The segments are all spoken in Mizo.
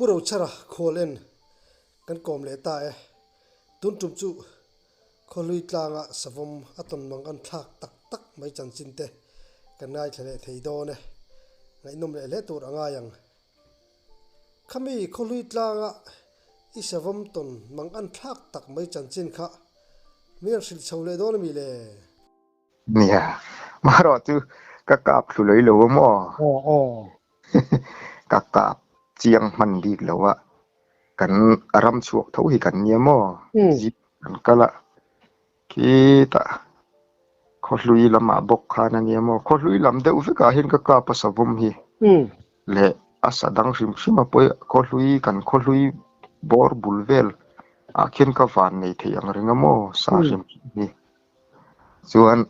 Pu Rochhara khawl en kan kawm leh ta e. Tun tum chu Khawhlui tlanga savawm a tawn mang an thlak tak tak mai chanchin te kan ngaithla leh thei dawn e. Ngaihnawm leh hle tur a ngai ang. Khami Khawhlui tlanga i savawm tawn mang an thlak tak mai chanchin kha min rawn hrilh chho leh dawn a mi le? Nia, marawh chu ka kap thlu lei lo a maw? Aw aw. Ka kap chiang hman bik lo a, kan ram chhuak tho hi kan nia maw? Zip kan kal a, khitah khawhlui lamah bawk khan a nia maw? Khawhlui lam deuh vekah hian ka kap a savawm hi leh a sa dang hrim hrim a pawi khawhlui kan khawhlui bawr bul vel ah khian ka van nei thei ang reng a maw sa hrim hrim hi. Chuan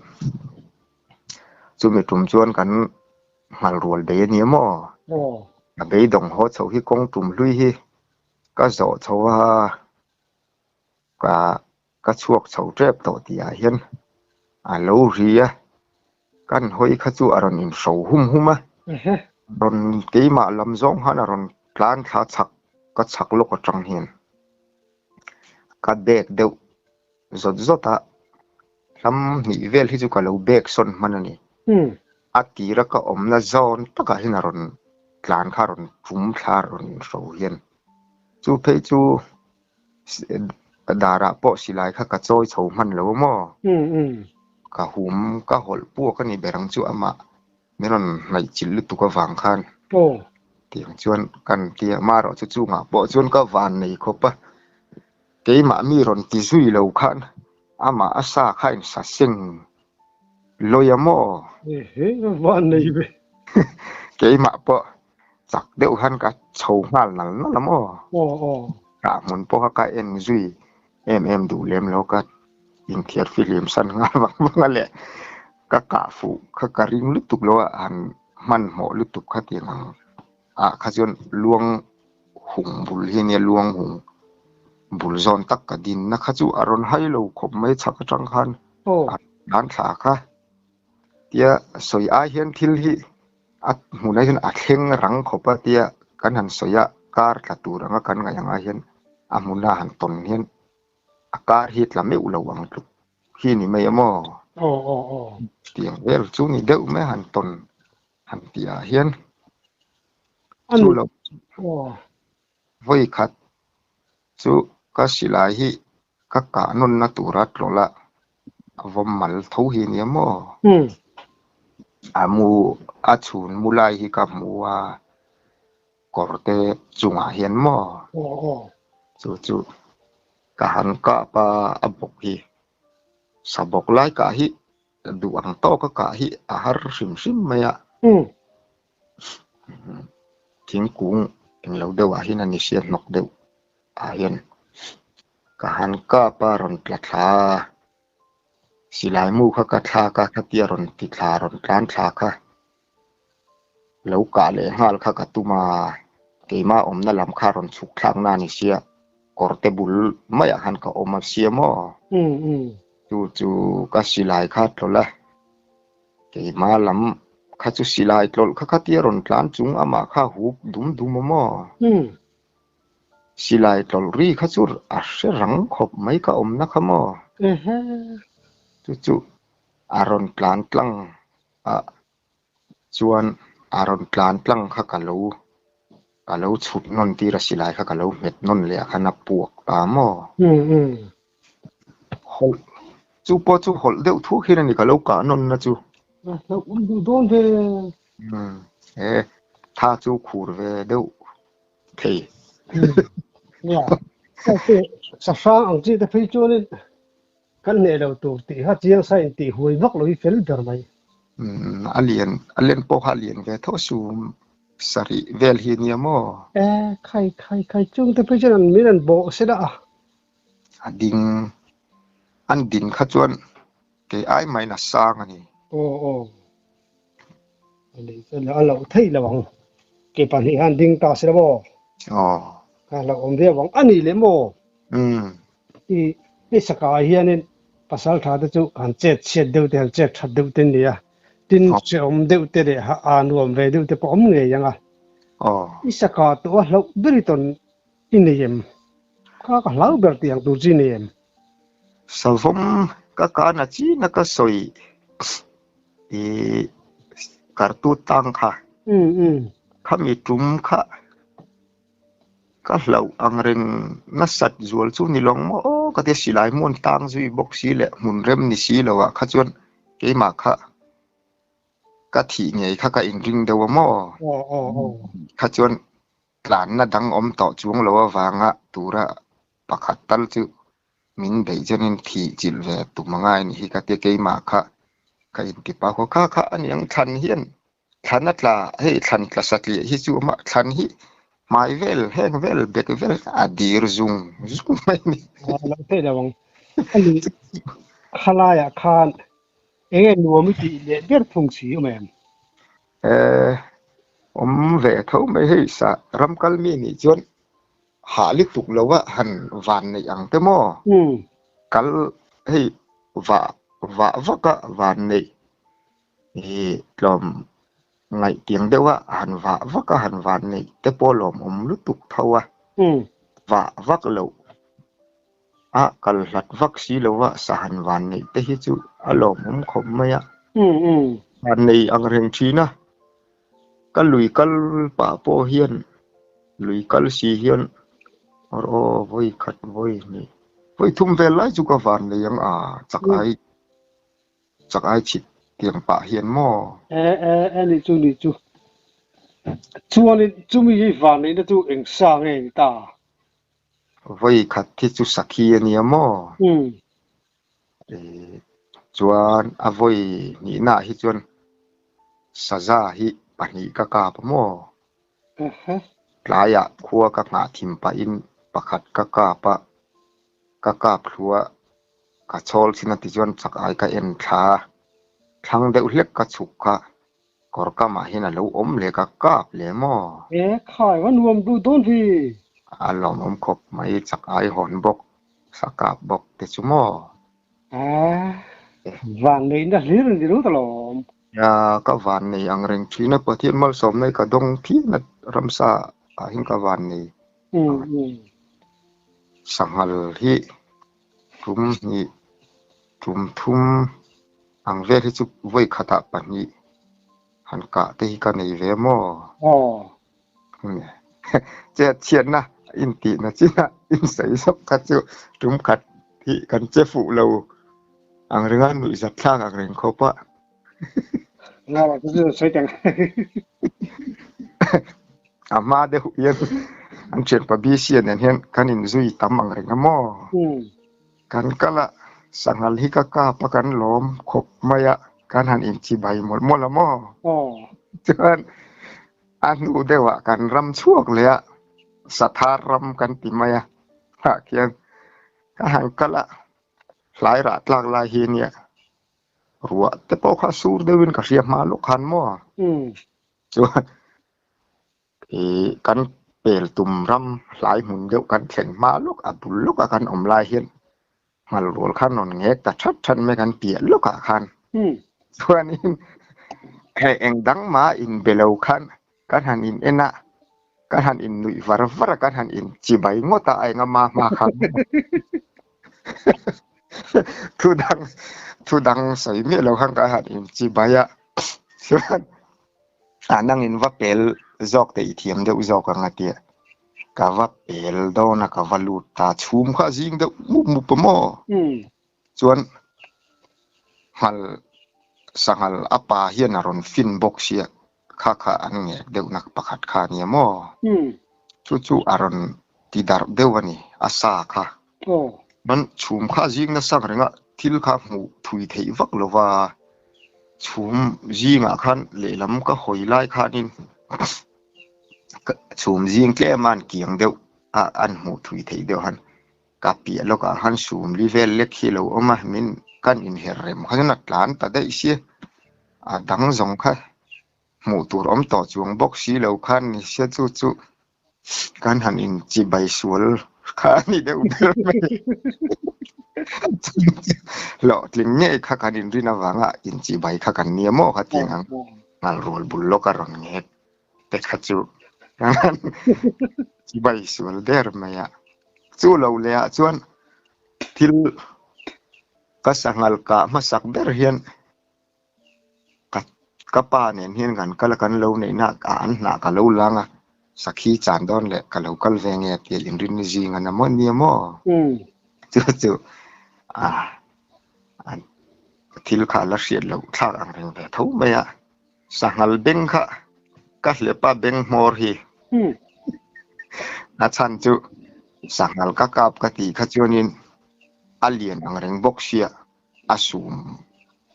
chumi tum chuan kan nghal rual bei a nia maw? A beidawng haw chho hi kawng tum hlui hi ka zawh chho a, ka ka chhuak chho tep tawh tih ah hian a lo ri a, kan hawi kha chu a rawn inhro hum hum a, rawn keimah lam zawng khan a rawn tlan thla chak ka chak lawk atang hian ka bag deuh zawt zawt a, hlam hnih vel hi chu ka lo bag sawn hman a ni. A tira ka awmna zawn takah hian a rawn tlan kha a rawn tum thla a rawn hro hian. Chu phei chu darah pawh silai kha ka chawi chho hman lo a maw? Ka hum ka hawlh puak a ni ber ang chu amah min rawn hnaihchilh lutuk avang khan. Tiang chuan kan ti a, amaherawhchu chungah pawh chuan ka van nei khawp a. Keimah mi rawn ti zui lo khan amah a sa kha in sa seng lawi a maw? Ehe, ka van nei ve. Keimah pawh chak deuh khan ka chho nghal nal nal a maw? Aw aw. Kah hmun pawh kha ka en zui em em duh lem lo ka inthiar fihlim san nghal vang vang a leh ka kah fuh kha ka ring lutuk lo a han hmanhmawh lutuk kha tiang ang ah kha chuan luang hung bul hi ania luang hung bul zawn tak ka din na kha chu a rawn hai lo khawp mai chhak atang khan a tlan thla kha tia sawi ai hian thil hi a hmunah hian a thleng rang khawp a tia kan han sawi a kar tla tur anga kan ngaih ang ah hian a hmuna han tawn hian a kar hi tla meuh lo ang tluk hi ni mai a maw tiang vel chu ni deuh mai han tawn han tih ah hian chu lo vawi khat chu ka silai hi ka kah nawnna tura tlawlh a a vawm mal tho hi ania maw a mu a chhun mu lai hi ka hmu a kawr te chungah hian maw chu chu ka han kap a a bawk hi sa bawk lai kah hi duh ang tawka kah hi a har hrim hrim mai a. Thingkung englo deuh ah hian a ni sia hnawk deuh ah hian ka han kap a rawn tla thla a, silai mu kha ka thlak a khatia rawn ti thla rawn tlan thla kha lo kah leh nghal kha ka tum a, keimah awmna lam kha rawn chhuk thlak na a ni sia kawr te bul maiah khan ka awm a sia maw? Chu chu ka silai kha tlawlh a, keimah lam kha chu silai tlawlh kha khatia rawn tlan chung amah kha hup dum dum a maw? Silai tlawlh ri kha chu a hre rang khawp mai ka awmna kha maw? Chu chu a rawn tlan tlang a chuan a rawn tlan tlang kha ka lo ka lo chhut nawn tir a silai kha ka lo hmet nawn leh a khan a puak ta maw? Hawlh chu pawh chu hawlh deuh thuak hian a ni ka lo kah nawn na chu. Hlauh awm duh dawn ve. He tha chu khur ve deuh thei. Nia, sahrang ang chi te phei chuanin Kan hneh lo tur tih kha chiang sa in tih huai vak lo hi fel ber mai. Umm a lian a len pawh kha a lian ve tho sum sarih vel hi nia maw? E khai khai khai chung te phei chuan an min an bawh se la a. A ding an din kha chuan kei ai main a sang a ni. Aw aw a ni a loh theih lo ang ke pahnih khan ding ta se la maw? Aw. Kha hlauh awm viau ang a ni le maw? Umm. I i saka ah hianin pasal tha te chu han chet chhiat deuh te han chet that deuh te an ni a, tin hrehawm deuh te leh a nuam ve deuh te pawh awm ngei ang a. Aw. I sa kah tawh a hlauh ber i tawn i nei em? Kha ka hlau ber tih ang tur chi i nei em? Savawm ka kahna chin a ka sawi i kartu tang kha. Khami tum kha ka hlauh ang reng nasat zual chu ni lawng maw aw ka tia silai hmun tang zui bawk si leh hmun rem ni si lo ah kha chuan keimah kha ka thih ngei kha ka inring deuh a maw? Kha chuan tlanna dang awm tawh chuang lo avanga tura pakhat tal chu min beih chuanin thih chilh ve tum a ngai anih hi ka tia keimah kha ka inti pah khaw kha kha aniang thlan hian thlan a tla hei thlan tla satliah hi chu a awm a thlan hi hmai vel heng vel bek vel a dir zung zung mai a ni. Lo theih lo ang. Ani khalaiah khan Enge nuam i tih leh ber thung si awm em? Eh, awm ve tho mai hei sa ram kal mi nih chuan hah lutuk lo a han van neih ang te maw? Kal hei vah vah vak a van neih ih tlawm ngaih tiang deuh a han vah vak a han van neih te pawh lawmawm lutuk tho a vah vak loh. A kal hlat vak si lo a, sahan van neih te hi chu a lawmawm khawp mai a. Van nei ang reng thin a, ka lui kal pah pawh hian lui kal si hian awr aw vawi khat vawi hnih vawi thum vel lai chu ka van nei ang a, chak ai chak ai chhit tiang pah hian maw? E e e nih chu nih chu. Chuanin chumi hi van neihna chu eng sa nge ni ta? Vawi khat hi chu sakhi a nia maw? Chuan a vawi hnihnaah hi chuan saza hi pahnih ka kap a maw? Tlaiah khua ka nghah thim pahin pakhat ka kap a, ka kap thlua ka chhawl thin a tichuan chak ai ka en thla a, thlang deuh hlek ka chhuk kha Kawr kamah hian a lo awm leh ka kap leh maw? E khai va nuam duh dawn hi. A lawmawm khawp mai chak ai hawn bawk, sa kap bawk te chu maw? A vanneihna hlir a ni ringawt alawm. Nia, ka vannei ang reng thin a, Pathian malsawmna hi ka dawng phian a, ramsa ah hian ka vannei ang reng. Sanghal hi tum hnih, tum thum. Ang vel hi chu vawi khatah pahnih han kah te hi ka nei ve maw? Aw. Che chhiatna intihna chinah insawi zawk kha chu tum khat hi kan che fuh lo ang ringa nuihzat thlak ang reng khawp a. Nga chu chu sawi teng. A hma deuh hian an thianpa BC nen hian kan inzui tam ang reng a maw? Kan kal a, sanghal hi ka kap a kan lawm khawp mai a, kan han inchibai mawlh mawlh a maw? Chuan a hnu deuhah kan ram chhuak leh a, Sathar ram kan ti mai a, tah khian ka han kal a, hlai rah tlak lai hi nia, ruah te pawh kha sur deuhin ka hria hma lawk khan maw? Chuan Ih kan pel tum ram hlai hmun deuh kan thlen hma lawk a bul lawk a kan awm lai hian ngal rual khan rawn ngek ta that that mai kan piah lawk ah khan chuanin hei eng dang mah in be lo khan kan han in en a kan han in nuih var var a kan han in chibai ngawt a a enga ma hma khan thu dang thu dang sawi miah lo khan kan han in chibai a chuan. Ah nangin va pel zawk te i thiam deuh zawk ang a tia. Ka va pel dawn a ka va lut ta chhum kha a zing deuh mup mup a maw? Chuan nghal sanghal a pa hian a rawn fin bawk sia kha kha an ngek deuh nak pakhat kha a nia maw? Chu chu a rawn ti darh deuh a ni a sa kha. Man chhum kha a zing nasa ang reng a, thil kha hmuh thui theih vak lo va, chhum zingah khan lehlam ka hawi lai khanin chhum zing tlem a an kiang deuh a, an hmuh thui theih deuh han ka piah lawkah khan sum li vel lek hi a lo awm a, min kan inher rem kha chuan a tlan ta daih sia, a dang zawng kha hmuh tur awm tawh chuang bawk si lo khan ni sia chu chu Kan han inchibai sual kha a ni deuh ber mai. Hlawhtling ngei kha kan inrin avanga inchibai kha kan nia maw kha tiang ang ngal rual bul lawk a rawn ngek te kha chu. Chibai sual der mai a. Chu lo leh ah chuan thil ka sanghal kah hmasak ber hian ka ka pa nen hian kan kal a kan lo neih na ah an hnah ka lo lang a sakhi chan dawn leh ka lo kal ve nge tih a inrin ni zing a na maw nia maw chu chu ah thil kha a la hriat loh thlak ang reng ve tho mai a sanghal beng kha ka hlep a beng hmawr hi a chhan chu sanghal ka kap ka tih kha chuanin a lian ang reng bawk sia a sum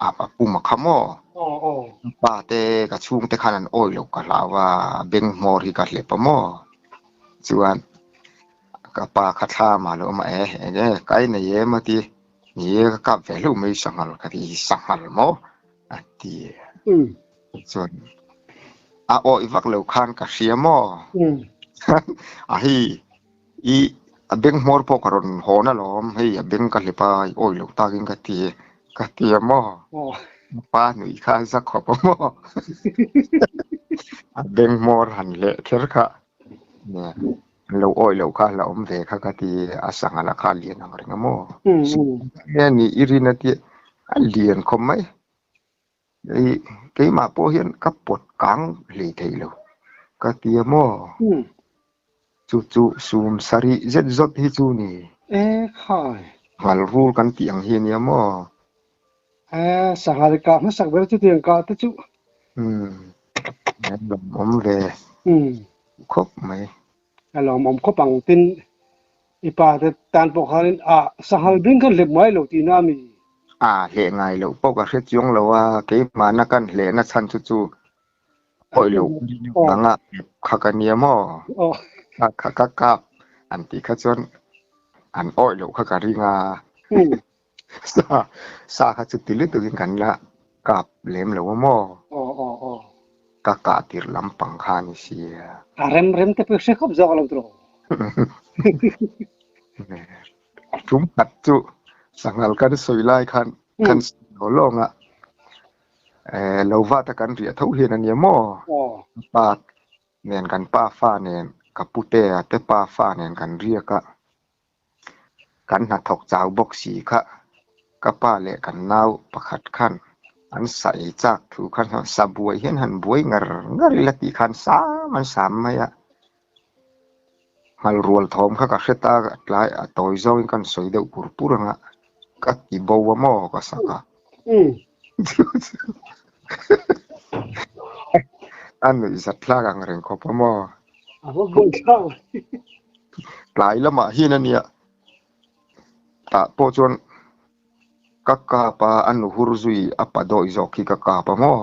a a pum a kha maw pa te ka chhungte khan an awih loh ka hlau a beng hmawr hi ka hlep a maw chuan ka pa kha thla mah lo awm a e eng e kai nei em a ti ni e ka kap ve hlauh mai sanghal ka ti sanghal maw a ti chuan a awih vak lo khan ka hria maw a hei I a beng hmawr pawh ka rawn hawn alawm, hei a beng ka hlep a, i awi loh takin ka ti ka ti a maw? Ka pa nuih kha a za khawp a maw? A beng hmawr han leh kher kha an lo awi loh kha a la awm ve kha ka ti, a sangha la kha a lian ang reng a maw? Nge ni i rin a tia, a lian khawp mai. I keimah pawh hian ka pawt kang hlei thei lo ka ti a maw? Chu chu sum sarih zet zawt hi chu ni. E khai. Ngal rul kan tih ang hi a nia maw? E sanghal kah hmasak ber chutiang kah te chu. Umm a lawmawm ve khawp mai. A lawmawm khawp ang tin i pa te tan pawh khanin a sanghal bing khan hlep ngai lo tihna a mi? A hleh ngai loh pawh ka hre chuang lo a, keimahna kan hlehna chhan chu chu awih loh anga kha ka nia maw? Kha ka kap an tih kha chuan an awih loh kha ka ring a, sa sa kha chu ti lutukin kan la kap lem lo a maw? Ka kah tirh lampang kha a ni sia. A rem rem te pawh hre khawp zawk a lo tawh. Tum khat chu sanghal kan sawi lai khan kan sawi lo lawng a, lo vat a kan riah tho hian a nia maw? Pa nen kan pa fa nen ka putea te pa fa nen kan riak a, kan hnathawk chau bawk si kha ka pa leh kan nau pakhat khan an sa ei chak thu khan sa buai hian han buai ngar ngar ila tih khan sam an sam mai a. Ngal rual thawm kha ka hre ta tlai a tawi zawngin kan sawi deuh pur pur ang a, ka ti bo a maw ka sak a. A nuih zat thlak ang reng khawp a maw. Tlai lamah hian a nia tah pawh chuan ka kap a, a nu hur zui a pa dawih zawk khi ka kap a maw.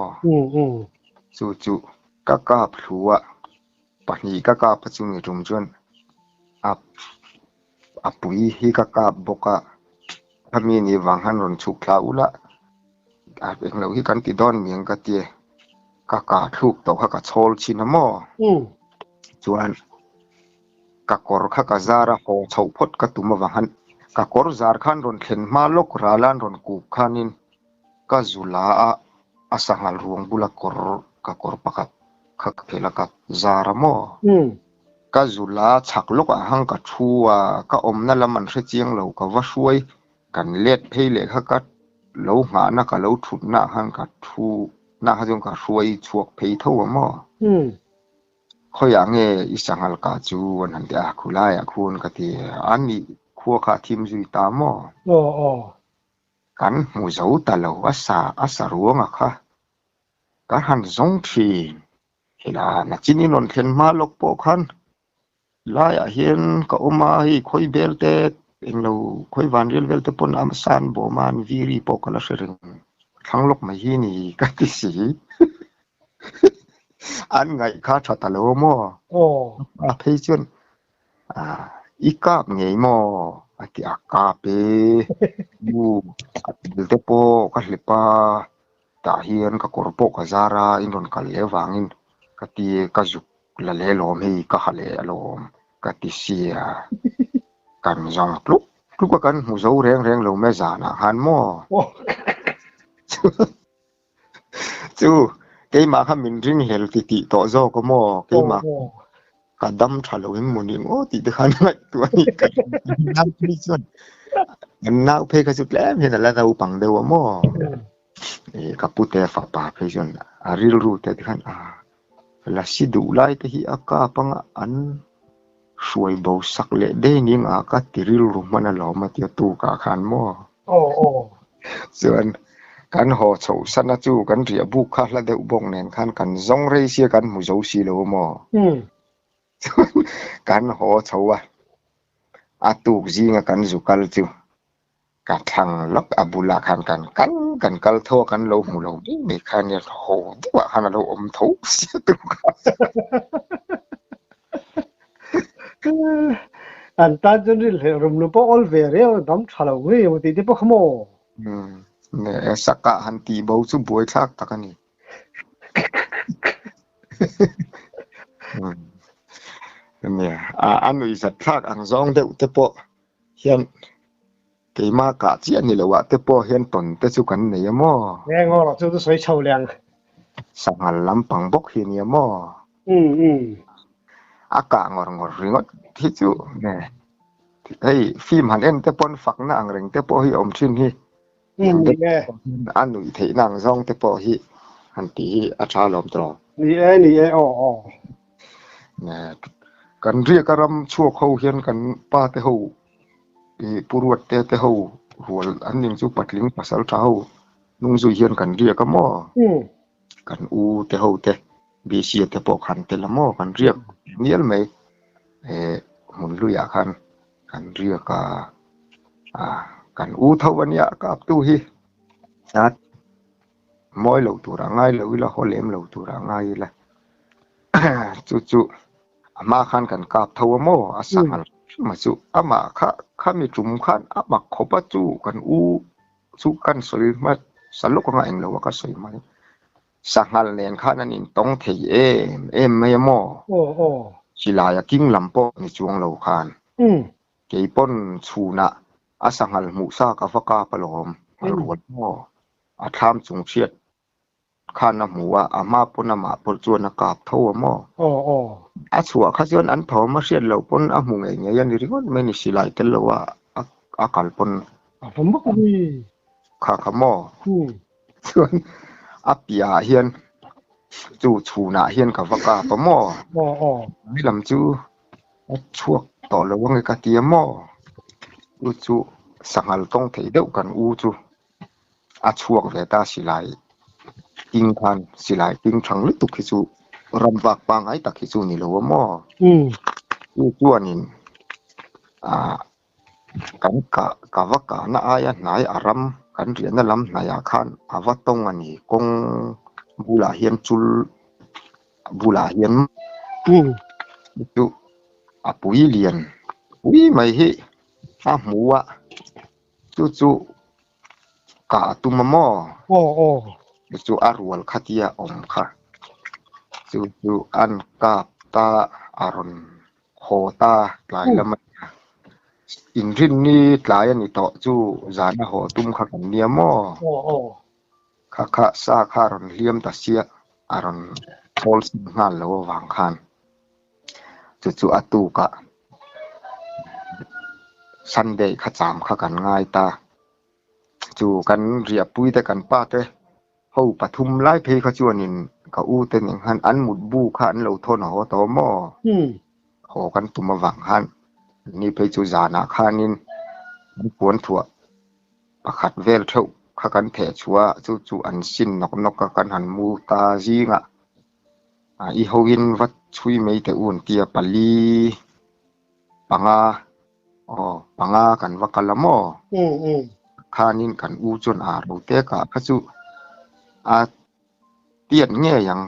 Chu chu ka kap thlu a. Pahnih ka kap a chumi tum chuan a a pui hi ka kap bawk a, khami ni vang khan rawn chhuk thla ula a englo hi kan ti dawn miang ka ti ka kah thluk tawh kha ka chhawl thin a maw chuan ka kawr kha ka zar a haw chhoh phawt ka tum avang khan ka kawr zar khan rawn thlen hma lawk ral a an rawn kuk khanin Ka zu la a, a sanghal ruang bula kawr ka kawr pakhat kha ka phelh a, ka zar a maw? Ka zu la chhak lawkah hang ka thu a, ka awmna lam an hre chiang lo, ka va hruai, kan let phei leh kha ka lo nghahna ka lo thutna ah khan ka thu na kha chuan ka hruai chhuak phei tho a maw? Khawiah nge i sanghal kah chu an han ti a, khulaiah khuan ka ti a, ni khua kha a thim zui ta maw? Aw aw. Kan hmu zo ta lo a sa a sa ruanga kha ka han zawng thin. Hela nachin in rawn thlen hma lawk pawh khan laiah hian ka awm a, hei khawi bel te englo khawi van rial vel te pawn a san bawm a an viri pawh ka la hre reng thlang lawk mai hi ni ka ti si. An ngaih kha tha ta lo maw? A phei chuan I kap ngei maw? A ti a, kap e. U, a tel te pawh ka hlep a, tah hian ka kawr pawh ka zar a, in rawn kal leh avangin ka ti ka zuk la leh alawm hei ka ha leh alawm ka ti sia. Kan zawng tluk tluk a kan hmu zo reng reng lo mai zanah khan maw? Chu, keimah kha min ringhlel ti tih tawh zawk a maw? Keimah. Ka dam tha lo em mawni ang aw tih te khan ngaihtuah a ni. Ka nau phei chuan kan nau phei kha chu tlem hian a la naupang deuh a maw? Ka pute fapa phei chuan a rilru te te khan a lasi duh lai te hi a kap anga an hruai bo sak leh daih ni ang a ka ti rilru hman alawm a tia tukah khan maw? Aw aw. Chuan kan haw chhoh sana chu kan riah buk kha hla deuh bawk nen khan kan zawng rei sia kan hmu zo si lo a maw? Chuan kan haw chho a, a tuk zinga kan zu kal chu ka thlang lawk a bulah khan kan kal kan kal tho a kan lo hmu lo mai mai kha nia haw deuh ah khan a lo awm tho sia tuk a. An tan chuan rilhlelh rum lu pawh awl ve riau a dam tha lo ngei emaw tih te pawh kha maw? Sakah han tih bo chu buaithlak tak a ni. Nia, a nuihzat thlak ang zawng deuh te pawh hian keimah kah chiah ni loh ah te pawh hian tawn te chu kan nei a maw? Eng aw chu chu sawi chho leh ang. Sanghal lampang bawk hi nia maw? A kah ngawr ngawr ringawt hi chu nge hei film han en te pawn fakna ang reng te pawh hi a awm thin hi. A nuih theihna ang zawng te pawh hi han tih hi a tha alawm tawh. Ni e, ni e, aw aw. Kan riaka ram chhuak ho hian kan pa te ho i Pu Ruat te te ho rual an ning chu patling pasal tha ho hnung zui hian kan riak a maw? Kan u te ho te BC a te pawh khan tel a maw? Kan riak mial mai hmun hluiah khan kan riak a, kan u tho a nia a kaptu hi a mawi lo turah ngai lo ila haw lem lo turah ngai ila chu chu a hma khan kan kap tho a maw a sanghal hrim a chu amah kha khami tum khan a mak khawp a chu kan u chu kan sawi hma sa lawk anga englo a ka sawi mai sanghal nen khan an intawng thei em em mai a maw silai a king lam pawh ni chuang lo khan keipawn chhunah a sanghal hmuh sa ka va kap alawm a rual maw a thlam chung chhiat khan a hmu a, a hma pawn amah pawh chuan a kap tho a maw? Aw aw. A chhuah kha chuan an thawm a hriat loh pawn a hmu ngei ngei a ni ringawt mai ni silai tel lo a a kal pawn. A va mak a ni. Kha kha maw? Chuan a piah ah hian chu chhunah hian ka va kap a maw? Aw aw. Mai lam chu a chhuak tawh lo ange ka ti a maw? Chu chu sanghal tawng thei deuh kan u chu. a chhuak ve ta silai king khan silai king thang lutuk hi chu ram vak pangngai tak hi chu ni lo a maw chu chuanin ah kan kah ka va kahna aia hnai a ram kan riahna lam hnaiah khan a va tawng a ni kawng bulah hian chul bulah hian chu a pui lian pui mai hi a hmu a. Chu chu kah a tum a maw? Aw aw. Chu chu a rual khatia awm kha. Chu chu an kap ta a rawn haw ta tlai lam a nia. Inrinni tlai a ni tawh chu zan a haw tum kha kan nia maw? Aw aw. Kha kha sa kha a rawn hliam ta sia a rawn thawl sin nghal lo avang khan. Chu chu a tukah Sunday kha cham kha kan ngai ta. Chu kan riahpui te kan pa te ho pathum lai phei kha chuanin ka u te nen khan an mutbu kha an lo thawn haw tawh maw? Haw kan tum avang khan ni phei chu zanah khanin an puan thuah pakhat vel theuh kha kan theh chhuah a, chu chu an sin nawk nawk a kan han mu ta zingah. A i hoin va chhui mai teh u an ti a, pali panga aw panga kan va kal a maw? Khanin kan u chuan a ro te kah kha chu a tiat ngei ang,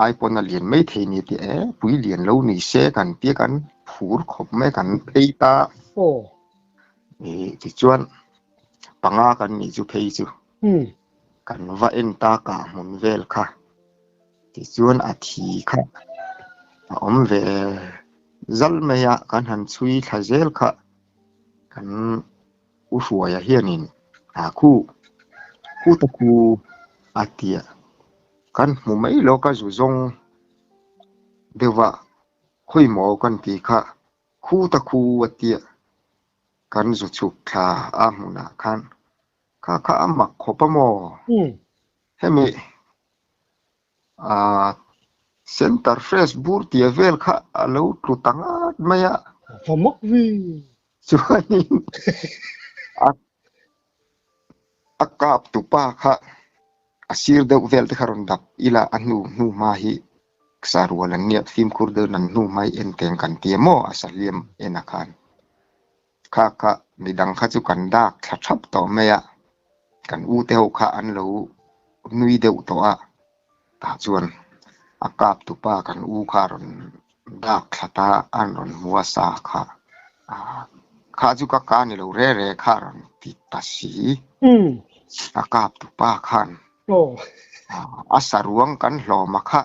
ai pawn a lian mai thei ni tih e pui lian lo ni se kan tia kan phur khawp mai kan phei ta. Tichuan panga kan nih chu phei chu. Kan va en ta kah hmun vel kha. Tichuan a thi kha a awm ve zal mai a, kan han chhui thla zel kha kan u Hruaia hianin a khu khu ta khu a ti a, kan hmu mai lo ka zu zawng deuh a. Khawi maw kan ti kha khu ta khu a tia kan zu chhuk thla a hmunah khan kha kha a mak khawp a maw? Hemi ah center fresh bur tia vel kha a lo tlu ta ngat mai a. Va mak vi. Chuanin a a kap tupa kha a sir deuh vel te kha rawn dap ila a hnu hnu hma hi sa rual an nia fimkhur deuhin an hnu hma hi en teng kan ti a maw a sa hliam en a khan kha kha midang kha chu kan dak thla thap tawh mai a kan u te ho kha an lo nui deuh tawh a tah chuan a kap tupa kan u kha a rawn dak thla ta an rawn hmu a sa kha kha chu ka ka ni lo re re kha a rawn ti ta si a kap tupa khan a saruang kan hlawm a kha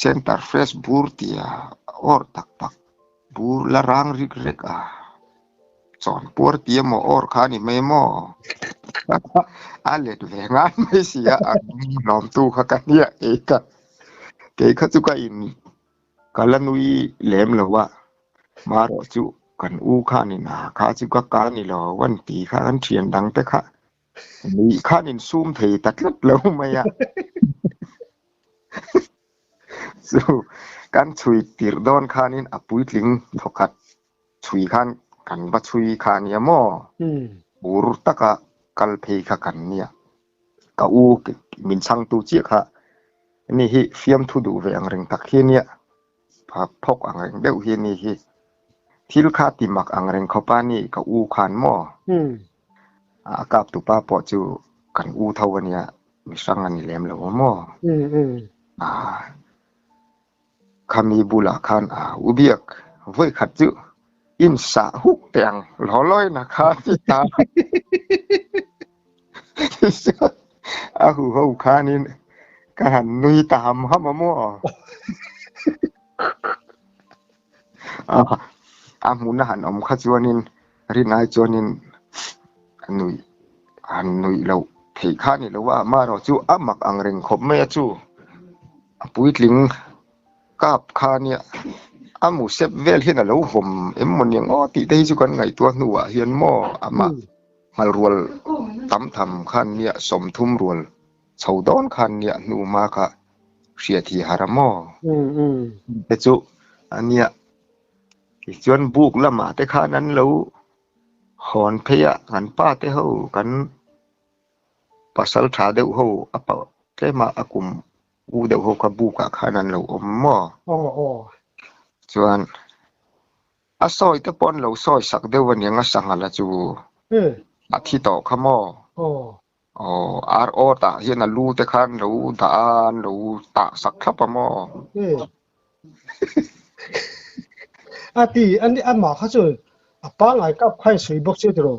center fresh bur tia awr tak tak bur la rang rik rek a chawn puar tia maw awr kha a ni mai maw a let ve ngai mai si a a hlawmtu kha ka nia kei ka kei kha chu ka in ka la nui lem lo a marawh chu kan u khanin a kha chu ka ka ni lo an ti kha an thian dang te kha Nuih khan insum thei ta tlat lo mai a. Chu kan chhui tirh dawn khanin a puitling thawkhat chhui khan kan va chhui kha nia maw? Bur taka kal phei kha kan nia. Ka u min chhangtu chiah kha ni hi fiamthu duh ve ang reng tak hi nia. Phawk ang reng deuh hi ni hi. Thil kha ti mak ang reng khawp a ni ka u khan maw? A kap tupa pawh chu kan u tho a nia, mi hrang a ni lem lo a maw? Khami bulah khan a u biak vawi khat chu in sah huk teh ang law lawi na kha ti ta. A hu ho khanin ka han nui ta ham ham a maw? A hmun a han awm kha chuanin rinai chuanin nuih han nuih loh theih kha a ni lo a, amaherawhchu a mak ang reng khawp mai a chu a puitling kap kha nia a mu sep vel hian a lo vawm em maw ni ang aw tih te hi chu kan ngaihtuah hnuah hian maw amah hmalrual tam tham khan nia sawmthum rual chho dawn khan nia hnu hma kha hriat hi har a maw? Te chu a nia tichuan buk lamah te khan an lo hawn phei a kan pa te ho kan pasal tha deuh ho a pa tlema a kum u deuh ho kha bukah khan an lo awm maw? Chuan a sawi te pawh an lo sawi sak deuh aniang a sanghala chu a thi tawh kha maw? Aw, ar awt ah hian a lu te khan lo dah a, an lo tah sak thlap a maw? A ti, an amah kha chu a pangngai kap kha in sawi bawk che tiraw?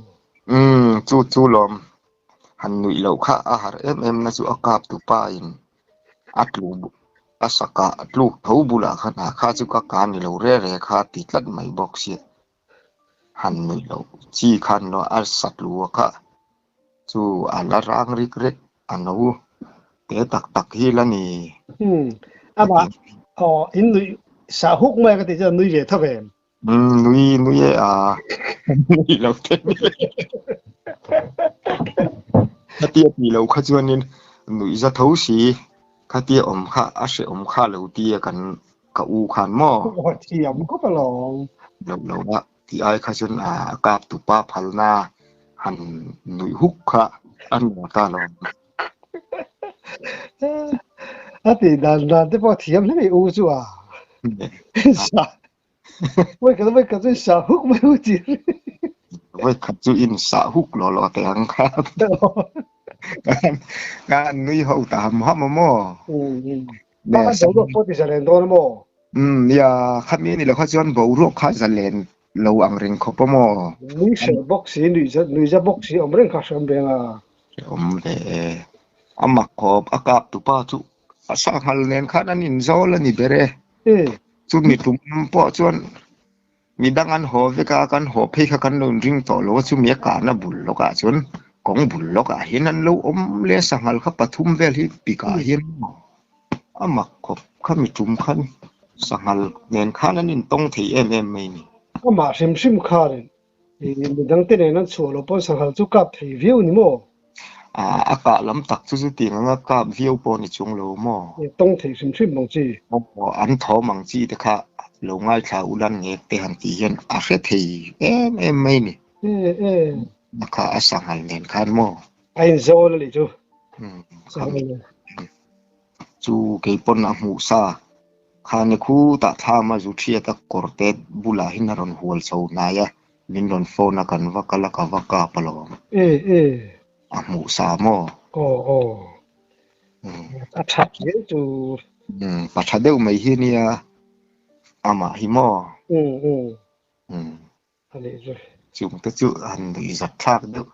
Umm, chu chu lawm. Han nuih loh kha a harh em em na chu a kap tu pa in a tlu a sak ah tluk tho bulah khan a kha chu ka ka ni lo re re kha ti tlat mai bawk sia. Han nuih loh chi khan lo a sat lu a kha chu a la rang rik rek a no te tak tak hi la ni. Umm ama aw in nuih sah huk mai ka tih chuan nui ve tho em. Umm nui nui e a nui lo te ni le. Khatia tih loh kha chuanin nuih za tho si khatia awm kha a hrehawm kha lo tia kan ka u khan maw? Aw thiam khawp alawm. Lo lo a tih ai kha chuan a kap tupa phalna han nuih huk kha a nuam ta lo. A tih dan dan te pawh thiam hle mai u chu a. Sa Voi khat voi khat chu in sah huk mai u ti. Voi khat chu in sah huk lo lo te ang kha. Ka nui ho ta ham ham a maw? Nè boruak pawh ti zalen dawn a maw? Umm nia, khami ni lo kha chuan boruak kha zalen lo ang reng khawp a maw? Nui hreh bawk si, nui za bawk si awm reng kha hrehawm reng a. Hrehawm ve e. A mak khawp, a kap tupa chu a sanghal nen khan an inzawl a ni ber e. Chumi tum pawh chuan midang an haw vek a, kan haw phei kha kan lo inring tawh lo a, chumi a kahna bul lawkah chuan kawng bul lawkah hian an lo awm leh a, sanghal kha pathum vel hi pikah hian a mak khawp kha mi tum khan. Sanghal nen khan an intawng thei em em mai ni. Amah hrim hrim khanin midangte nen an chhuah loh pawn sanghal chu kap thei viau ni maw? A kah lam tak chu chutiang anga kap viau pawh ni chung lo maw? Tawng thei hrim hrim ang chi. An thawm ang chi te kha lo ngaithla ulan ngek te han tih hian a hre thei em em mai ni. A kha a sanghal nen khan maw? A inzawl a nih chu. Chu kei pawn a hmuh sa. Khani khutah thlam a zu thiat a kawr te bulah hian a rawn hual chho hnai a, min rawn phone a kan va kal a ka va kap alawm. A hmuh sa maw? Aw aw. A tha hle chu. Pa tha deuh mai hi nia amah hi maw? A nih chu. Chung te chu han nuih zat thlak deuh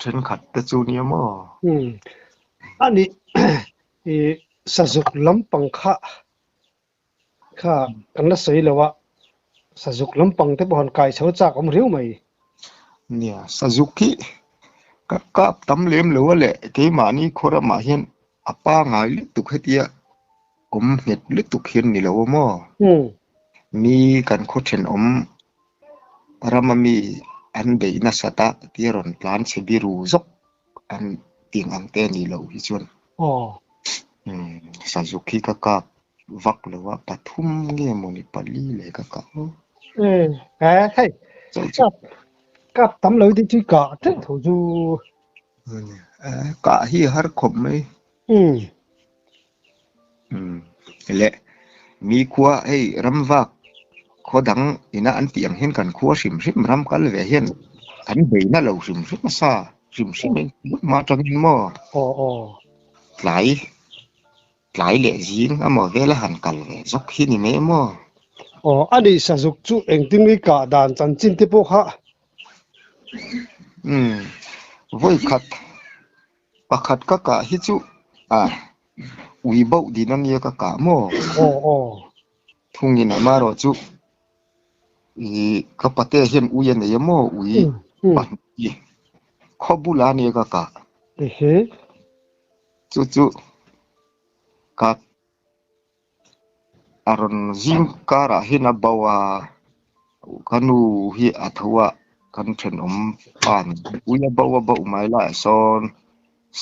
thenkhat te chu nia maw? A nih i sazuk lampang kha kha kan la sawi lo a, sazuk lampang te pawh han kai chho chak awm riau mai. Nia, sazuk hi ka kap tam lem lo a leh keimahni khaw ramah hian a pangai lutuk hetia awm nghet lutuk hian ni lo a maw? Mi kan khaw thenawm rama mi an beih nasat a tia rawn tlan chhe biru zawk an tih ang te a nih loh hi chuan Sazuk hi ka kap vak lo a, pathum nge mawni pali leh ka kap. Hei, kap tam lo hi chu kah teuh tho chu. Kah hi a har khawp mai. Le mi khua hei ram vak khaw dang ina an tih ang hian kan khua hrim hrim ram kal ve hian kan bei na lo hrim hrim a sa hrim hrim in mah atangin maw tlai tlai leh zing amaw vela han kal ve zawk hi ni mai maw. Aw a nih sazuk chu engtin nge kah dan chanchin te pawh kha. Vawi khat Pakhat ka kah hi chu a ui bauh din a nia ka kah maw? Aw aw. Thungin a marawh chu i ka pate hian ui a nei a maw? Ui pahnih hi khaw bulah a nia ka kah. Ehe. Chu chu ka a rawn zing karah hian a bo a, ka nu hi a tho a, kan thenawm pa ui a bo a bo mai laiah sawn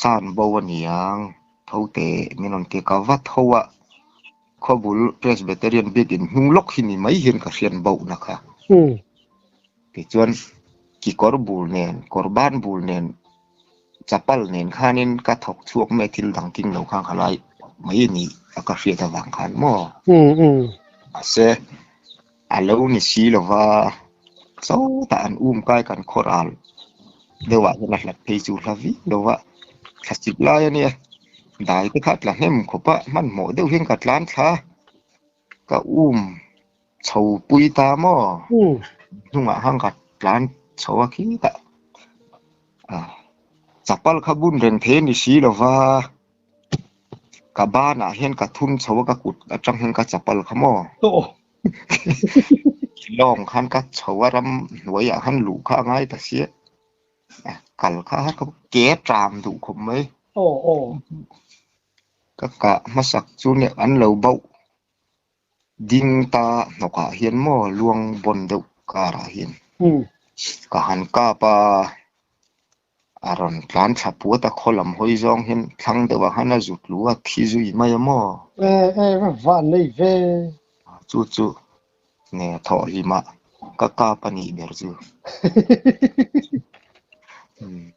san bo a ni ang tho teh min rawn ti a, ka va tho a, khawbul Presbyterian biakin hnung lawk hi ni mai hian ka hriat bohna kha. Tichuan kikawr bul nen, kawr ban bul nen Chapal nen khanin ka thawk chhuak mai thil dang king lo khan ka lai mai a ni a ka hriat avang khan maw? Mahse a lo ni si lova sawtah an um kai kan khaw ral deuhah hian a hlat phei chu hla viau lova thla chip lai a nia dai te kha a tla hnem khawp a hmanhmawh deuh hian ka tlan thla a ka um chho pui ta maw? Hnungah khan ka tlan chho a khitah chapal kha bun reng thei a ni si lo va, ka banah hian ka thun chho a ka kut atang hian ka chapal kha maw? Lawng khan ka chho a ram hnuaiah khan luh kha a ngai ta sia, kal kha ka ke ṭam duh khawp mai. Ka kah hmasak chu an lo bauh. Ding ta hnawkah hian maw luang bawn deuh karah hian ka han kap a, a rawn tlan thla puat a khaw lam hawi zawng hian thlang deuhah khan a zut lu a thi zui mai a maw? E e va van nei ve. Chu chu nge thawh hlimah ka kap a nih ber chu.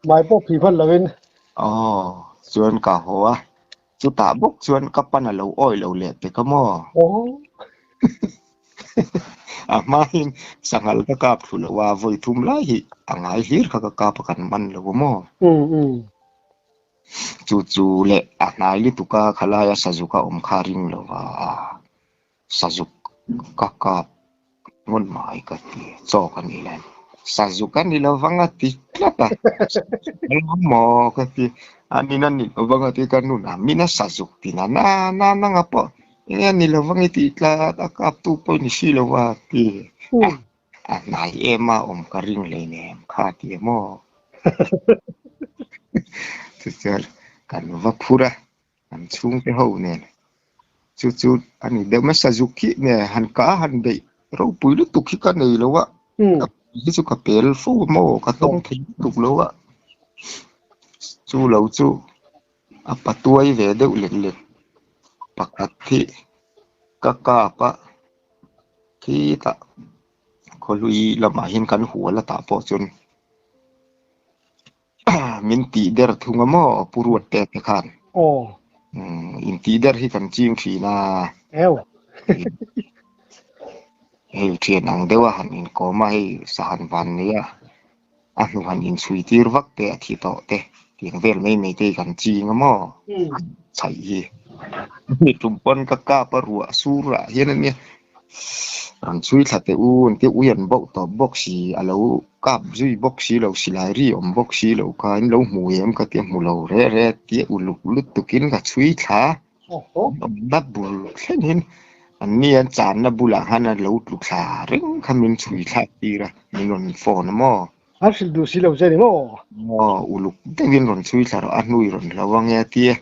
Mai pawh phih hman lovin. Aw chuan ka haw a. Chutah bawk chuan ka pan a lo awi lo leh pek a maw? A hmain sanghal ka kap thlu lo a, vawi thum lai hi a ngai hlir kha ka kap a kan man lo a maw? Chu chu leh a hnai lutuk a, khalaia sazuk a awm kha ring lo va, Sazuk ka kap ngawn mai ka ti, chaw ka nih lai Sazuk a ni lovang a ti tlat a, maw ka ti, a ni na ni lovang a ti ka nun a, mina Sazuk ti na na na nanga pawh enge a ni lovang i tih tlat a kap tu pawh i ni si lova a ti a, a hnai em a awm ka ring hleinem kha a ti a maw tichuan kan va phur a, kan chhungte ho nen. Chu chu a ni deuh mai sazuk hi nge han ka han beih ropui lutuk hi ka nei lo a, ka hi chu ka pel fo maw ka tawng thei lutuk lo a, chu lo chu a patuai ve deuh lek lek pakhat hi ka kap a, khitah khawhlui lamah hian kan hual a tah pawh chuan min tih der thung a maw Pu Ruat te te khan. Aw. In tih der hi kan ching thin a. Ew. Hei thian ang deuh a han inkawm a hei sahan van nei a a hnu han inchhui tir vak te a thi tawh te tiang vel mai mai te hi kan ching a maw chhaih hi. Mi tum pawn ka kap a ruah sur ah hian ania Rawn chhui thla teh u an tia ui an bauh tawp bawk si a lo kap zui bawk si lo silai ri awm bawk si lo kha in lo hmu em ka tia hmu lo reh reh a tia uluk lutukin ka chhui thla awmna bul thlengin an ni an channa bulah khan a lo tlu thla reng kha min chhui thlak tir a min rawn phone a maw. An hrilh duh si lo che ni maw? Aw uluk deuhin rawn chhui thla rawh a hnui rawn hlo ange a tia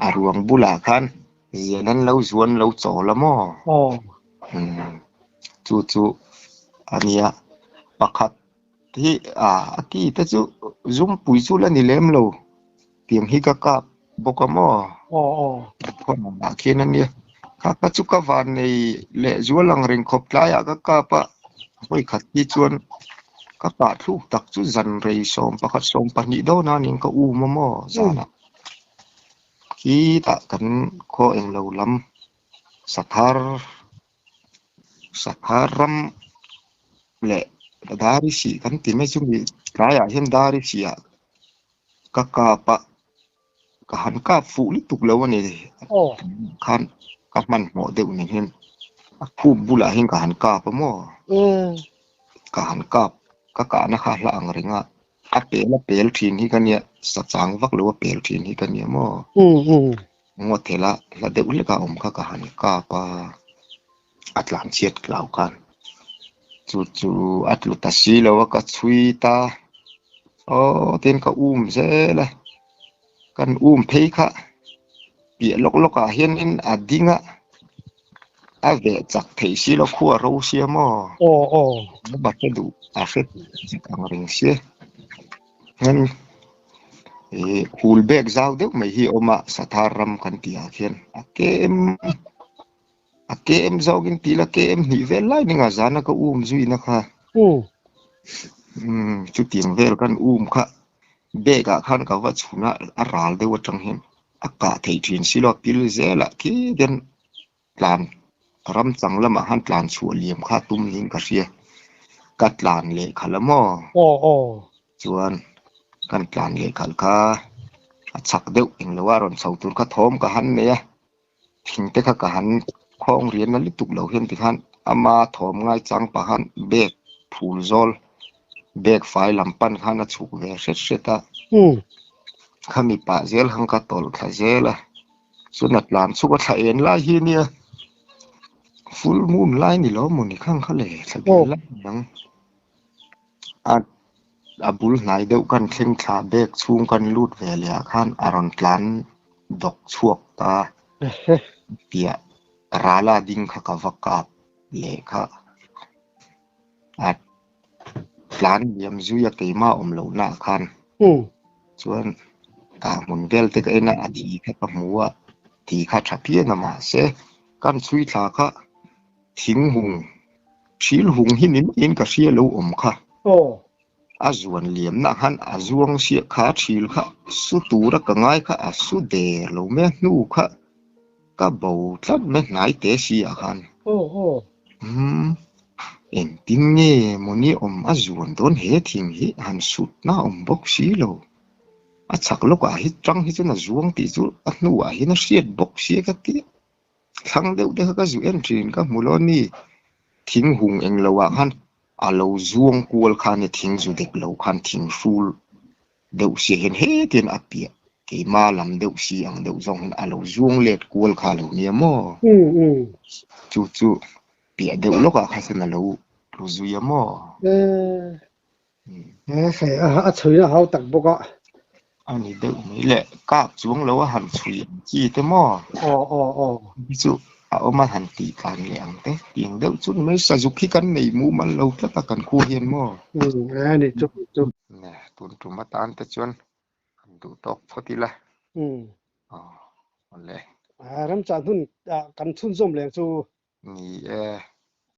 a ruang bulah khan Zian an lo zuan lo chawl a maw? Aw. Umm chu chu a nia. Pakhat hi a a ki te chu zumpui chu la ni lem lo. Tiang hi ka kap bawk a maw? Aw aw. Khawnah khian a nia. Kha kha chu ka van nei leh zual ang reng khawp tlaiah ka kap a. Hawi khat hi chuan ka kah thluk tak chu zan rei 11 12 dawn a ning ka um a maw zanah. Khitah kan khaw englo lam sathar sathar ram leh dari sih kan ti mai chu mi tlaiah hian dari sih ah ka kap a ka han kap fuh lutuk lo a ni khan ka hmanhmawh deuh nen hian a khup bulah hian ka han kap a maw ka han kap ka kahna kha a hla ang reng a. A pel a pel thin hi ka nia, sa chang vak lo a pel thin hi ka nia maw? Ngaw thela hla deuh hlek a awm kha ka han kap a, a tlan chhiat tlau khan. Chu chu a tlu ta si lo a, ka chhui ta, aw tin ka um zel a, kan um phei kha piah lawk lawk ah hianin a ding a, A veh chak theih si lo khua ro sia maw? Aw aw. A hre duh a hre chak ang reng sia. Hian ih hul bek zau deuh mai hi a awm a Sathar ram kan tih ah khian a kem a kem zawkin tih la kem hnih vel lai ninga zana ka um zuina kha. Umm chutiang vel kan um kha bag ah khan ka va chhun a a ral deuh atang hian a kah theih thin si lo a pil zelah khi hian tlan ram chang lamah khan tlan chhuah liam kha tum niin ka hria ka tlan leh khalh a maw aw aw chuan kan tlan leh khalh kha a chak deuh englo a rawn chho tur kha thawm ka han nei a thing te kha ka han khawng rian na lutuk lo hian tikhan ama thawm ngai chang pah khan bag phul zawl bag fai lam pan khan a chhuk ve hret hret a khami pah zel khan ka tawlh thla zel a chuan a tlan chhuk a thla en lai hi ania full moon lai ni lo mawni khang kha le thla bial lai ni ang a a bul hnai deuh kan thleng thla bag chhung kan lut ve leh ah khan a rawn tlan dawk chhuak ta piah rala ding kha ka va kap leh kha a tlan liam zui a keimah awm loh na ah khan chuan ah hmun vel te ka en a a thi kha ka hmu a thi kha tha phian a mahse kan chhui thla kha thing hung thil hung hi ni maiin ka hria lo awm kha a zuan liam na khan a zuang siah kha thil kha su tura ka ngai kha a su der lo mai a hnu kha Ka bo tlat mai hnai te si ah khan. Umm engtin nge mawni awm a zuan dawn he thing hi han sut na awm bawk si lo. A chhak lawk ah hi tang hi chuan a zuang tih chu a hnu ah hian a hriat bawk si a ka ti. Thlang deuh te kha ka zu en thin ka hmu lo a ni. Thing hung eng lo ah khan a lo zuang kual khan e thing zu dek lo khan thing hrul deuh si hian hetiang a piah keima lam deuh si ang deuh zawng hian a lo zuang let kual kha a lo nia maw? Chu chu piah deuh lawkah kha chuan a lo tlu zui a maw? He a chhuina hau tak bawk a. A ni deuh mai le, kap chuang lo a han chhui ang chi te maw? Aw aw aw. Hi chu a awm a han tih tlan leh ang te, tiang deuh chu ni mai, sazuk hi kan nei mumal lo tlat a kan khu hian maw? Umm a ni chu chu. Ne, tun tum atan te chuan kan duh tawk phawt ila. Umm. Aw, awle. A remchah hun ah kan chhunzawm leng chu. Ni e.